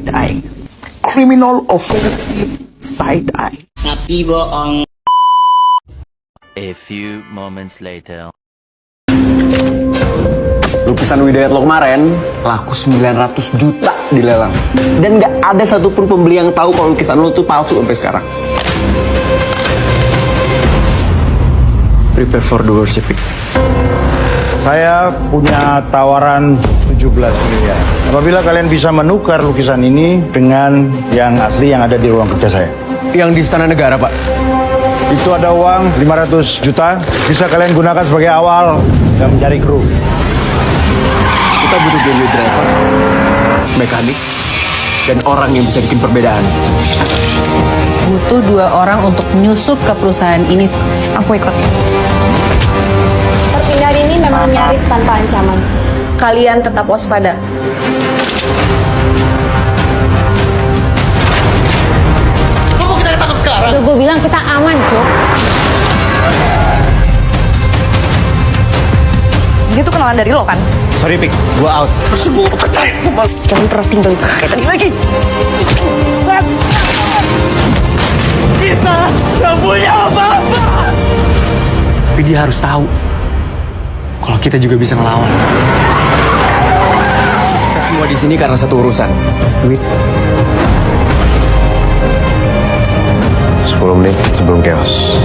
side eye. Criminal offensive side eye. Tapi bohong. A few moments later. Lukisan Widayat lo kemarin laku 900 juta dilelang. Dan nggak ada satupun pembeli yang tahu kalau lukisan lo tuh palsu sampai sekarang. Prepare for the worst, Pik. Saya punya tawaran 17 miliar. Apabila kalian bisa menukar lukisan ini dengan yang asli yang ada di ruang kerja saya. Yang di Istana Negara, Pak. Itu ada uang 500 juta, bisa kalian gunakan sebagai awal dan mencari kru. Kita butuh daily driver, mekanik, dan orang yang bisa bikin perbedaan. Butuh 2 orang untuk nyusup ke perusahaan ini. Aku ikut. Perpindahan ini memang nyaris tanpa ancaman. Kalian tetap waspada. Kamu kita ketangkep sekarang. Udah gue bilang kita aman, Cuk. Dia tuh kenalan dari lo kan? Sorry, Pik, gua out. Terus gue gak percaya sama lu. Jangan pernah tinggalin kakek tadi lagi. Kita gak punya apa-apa. Tapi dia harus tahu kalau kita juga bisa ngelawan. Kita semua di sini karena satu urusan, duit. 10 menit sebelum chaos.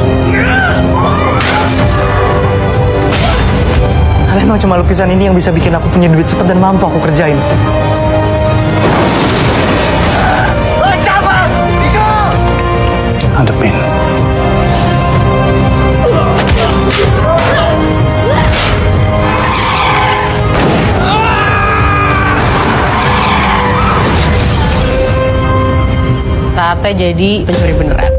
Karena emang cuma lukisan ini yang bisa bikin aku punya duit cepat dan mampu aku kerjain. Hadepin. Saatnya jadi pencuri beneran.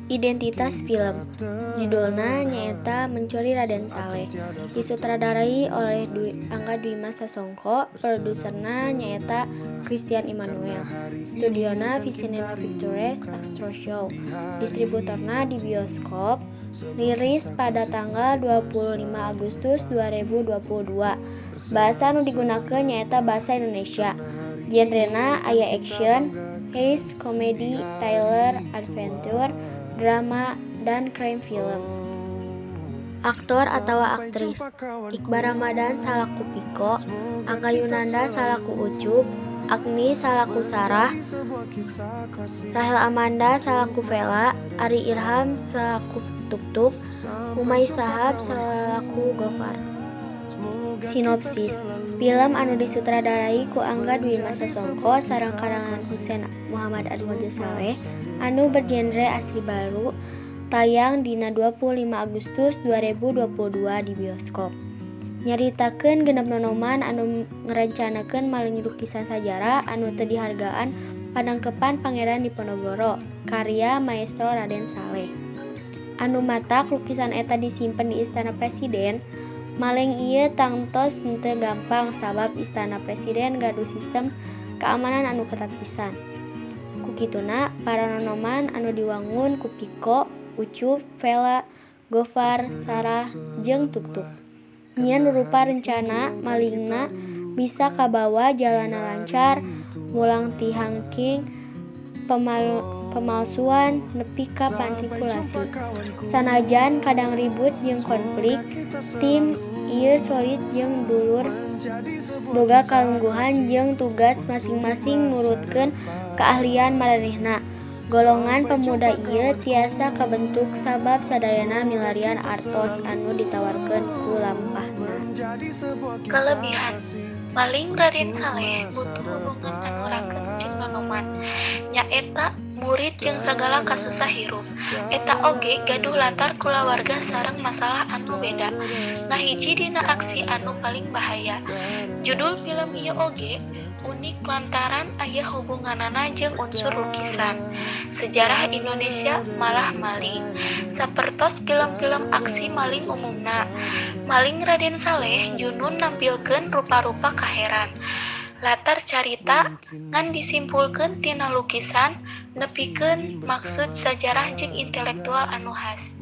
Identitas film. Judulna nyaeta Mencuri Raden Saleh. Disutradarai oleh Angga Dwimas Sasongko, produserna nyaeta Christian Immanuel. Studiona Visinema Pictures Astro Show. Distributorna di bioskop. Rilis pada tanggal 25 Agustus 2022. Bahasa nu digunakeun nyaeta bahasa Indonesia. Genrena aya action, heist, komedi, thriller, adventure, drama, dan crime film. Aktor atau aktris: Iqbaal Ramadhan salaku Piko, Angga Yunanda salaku Ucup, Agni salaku Sarah, Rahel Amanda salaku Vela, Ari Irham salaku Tuk-Tuk, Umay Sahab salaku Gofar. Sinopsis: Film anu disutradarai ku Angga Dwimas Sasongko sareng karangan Husein Muhammad Atmojo Saleh anu bergenre asri baru tayang dina 25 Agustus 2022 di bioskop. Nyaritakeun genep nonoman anu ngarencanakeun maling lukisan sajarah anu teu dihargaan Panangkepan Pangeran Diponegoro karya Maestro Raden Saleh. Anu matak lukisan eta disimpen di Istana Presiden. Maleng ieu tangtos henteu gampang sabab Istana Presiden gaduh sistem keamanan anu ketat pisan. Ku kituna para nonoman anu diwangun ku Piko, Ucup, Vela, Gofar, Sarah, jeung Tuk-Tuk. Nyieun rupa rencana malingna bisa kabawa jalanna lancar, mulang ti hacking, pemalsuan nepi ka manipulasi. Sanajan kadang ribut jeung konflik, tim ieu solid jeung dulur boga kalungguhan jeung tugas masing-masing nurutkeun keahlian maranehna. Golongan pemuda ieu tiasa kabentuk sabab sadayana milarian artos anu ditawarkeun ku lampahna. Kelebihan: Maling Raden Saleh butuh hubungan anu raket jeung nonoman, nyaeta murid jeung sagala kasusah hirup. Eta oge gaduh latar kulawarga sareng masalah anu beda. Ngahiji dina aksi anu paling bahaya. Judul film ieu oge unik lantaran aya hubunganana jeung unsur lukisan. Sejarah Indonesia malah maling. Sapertos film-film aksi maling umumna. Maling Raden Saleh junun nampilkeun rupa-rupa kaheran. Latar carita ngan disimpulkeun tina lukisan nepikeun maksud sajarah jeung intelektual anu khas.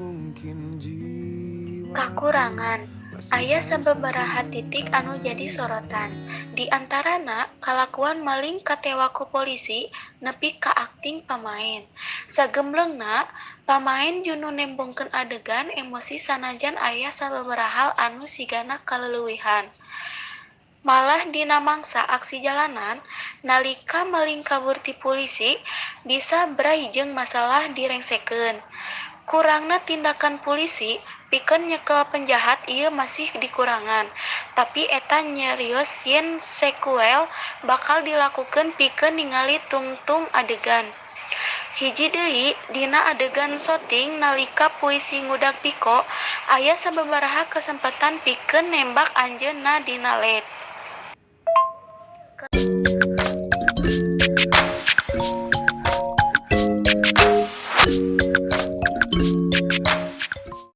Kakurangan: Aya sababaraha titik anu jadi sorotan, di antarana kalakuan maling katewa ku polisi nepi ka akting pamaen. Sagembleungna, pamaen junu nembongkeun adegan emosi sanajan aya sababaraha hal anu sigana kaleleuwihan. Malah dina mangsa aksi jalanan, nalika maling kabur ti pulisi, bisa bray jeung masalah direngsekeun. Kurangna tindakan pulisi pikeun nyekel penjahat ieu masih dikurangan, tapi eta nyerios yen sekuel bakal dilakukeun pikeun ningali tungtung adegan. Hiji deui, dina adegan soting nalika puisi ngudag Piko, aya sababaraha kesempatan pikeun nembak anjeunna dina led.